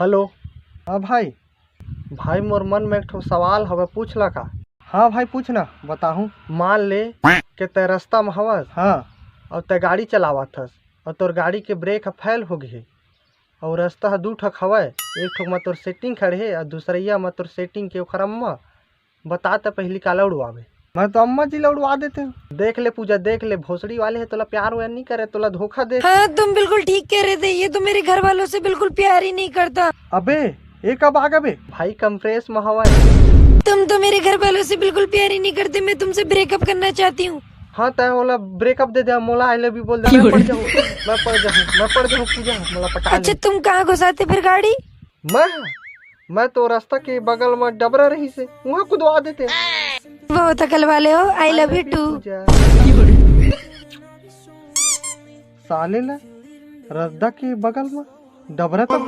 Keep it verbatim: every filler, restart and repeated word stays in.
Hello. हाँ भाई। भाई, मोर मन में एक ठो सवाल हवे, पूछ ला का? हाँ भाई, पूछ ना, बताहूँ। मान ले के तै रास्ता में हवस। हाँ। अउ तै गाड़ी चलावत हस, अउ तोर गाड़ी के ब्रेक ह फेल हो गे, अउ रास्ता ह दू ठक हवय, एक ठोक म तोर सेटिंग खड़े हे, अउ दूसरइया म तोर सेटिंग के ओखर अम्मा। बता त पहिली काला उड़वाबे? मैं तो अम्मा जी ला उड़वा देते हूँ। देख ले पूजा, देख ले, भोसड़ी वाले हे, तोला प्यार व्यार नहीं करे, तोला धोखा दे। हाँ, तुम बिल्कुल ठीक कह रहे थे, ये तो मेरे घर वालों से बिल्कुल प्यार ही नहीं करता। अबे, ये कब आ गबे? भाई, कंप्रेस में हवा है। तुम तो मेरे घर वालों से बिल्कुल प्यार ही नहीं करते, मैं तुमसे ब्रेकअप करना चाहती हूँ। हाँ, तै ओला ब्रेकअप दे दे, मोला आई लव यू बोल दे, मैं पड़ जाऊँ, मैं पड़ जाऊँ, मैं पड़ जाऊँ पूजा, मोला पटा ले। अच्छा, तुम कहाँ घुसाते फिर गाड़ी? मैं, मैं तो रास्ता के बगल में डबरा रहिसे, वहाँ कुदवा देते। बहुत अकल वाले हो, आई लव यू टू। पूजा। साले ला रास्ता के बगल में डबरा तो